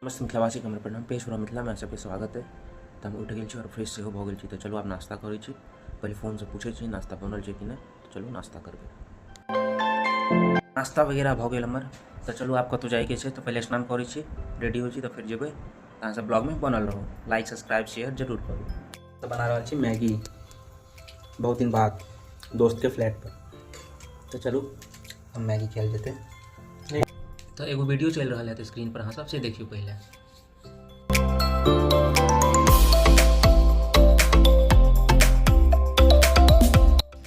नमस्ते मिथिलावासी, हमर प्रणाम। पेश हो मिथिलामे अहाँ सबके स्वागत है। तऽ हम उठि गेल छी और फ्रेश सेहो भऽ गेल छी। तऽ चलू आब नाश्ता करै छी। पहिले फोनसँ पूछै छी नाश्ता बनल छै कि नहि। तऽ चलू नाश्ता करबै। नाश्ता वगैरह भऽ गेल हमर। तऽ चलू आब कतहु जाइके छै, तऽ पहिले स्नान करै छी, रेडी होइ छी, तऽ फेर जेबै। अहाँ सब ब्लॉगमे बनल रहू, लाइक सब्सक्राइब शेयर जरूर करू। तऽ बना रहल छी मैगी बहुत दिन बाद दोस्तके फ्लैट पर। तऽ चलू हम मैगी खायल जेतै। तऽ एगो वीडियो चलि रहल है स्क्रीन पर, अहाँ सब से देखियौ पहिले।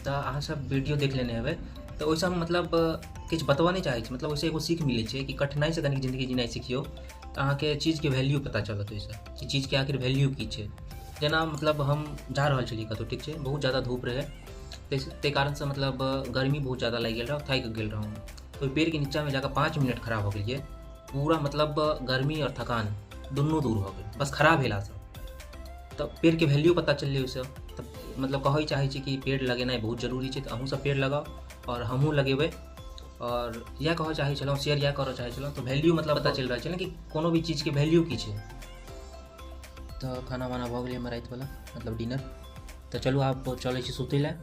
तऽ अहाँ सब वीडियो देख लेने हेबै। तऽ ओहिसँ हम मतलब किछु बतबऽ नहि चाहै छी, मतलब ओहिसँ एगो सीख मिलै छै कि कठिनाइसँ कनिक जिन्दगी जीनाइ सिखियौ, तऽ अहाँके चीजके वैल्यू पता चलत ओहिसँ कि चीजके आखिर वैल्यू की छै। जेना मतलब हम जा रहल छलियै कतहु, ठीक छै, बहुत ज्यादा धूप रहै, ताहि कारणसँ मतलब गर्मी बहुत ज्यादा लागि गेल रहै, थाकि गेल रहौँ। ओहि पेड़के नीचाँमे जाकऽ 5 मिनट खड़ा भऽ गेलियै, पूरा मतलब गर्मी आओर थकान दुनू दूर भऽ गेल बस खड़ा भेलासँ। तऽ पेड़के वैल्यू पता चललै ओहिसँ। तऽ मतलब कहै चाहै छी कि पेड़ लगेनाइ बहुत जरूरी छै। तऽ अहूँ सब पेड़ लगाउ आओर हमहूँ लगेबै, आओर इएह कहऽ चाहै छलहुँ, शेयर इएह करऽ चाहै छलहुँ। तऽ वैल्यू मतलब पता चलि रहल छै ने कि कोनो भी चीजके वैल्यू की छै। तऽ खाना वाना भऽ गेलै हमर रातिवला, मतलब डिनर। तऽ चलू आब चलै छी सुतै लए।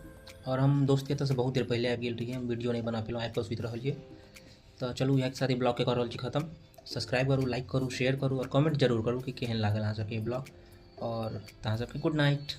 आओर हम दोस्तके एतऽसँ बहुत देर पहिले आबि गेल रहियै, हम वीडियो नहि बना पेलहुँ, आबि कऽ सुति रहलियै। तऽ चलू इएहके साथ ब्लॉगके कऽ रहल छी खतम। सब्सक्राइब करू, लाइक करू, शेयर करू आओर कमेंट जरूर करू कि केहन लागल अहाँ सबके ब्लॉग। आओर अहाँ सबके गुड नाइट।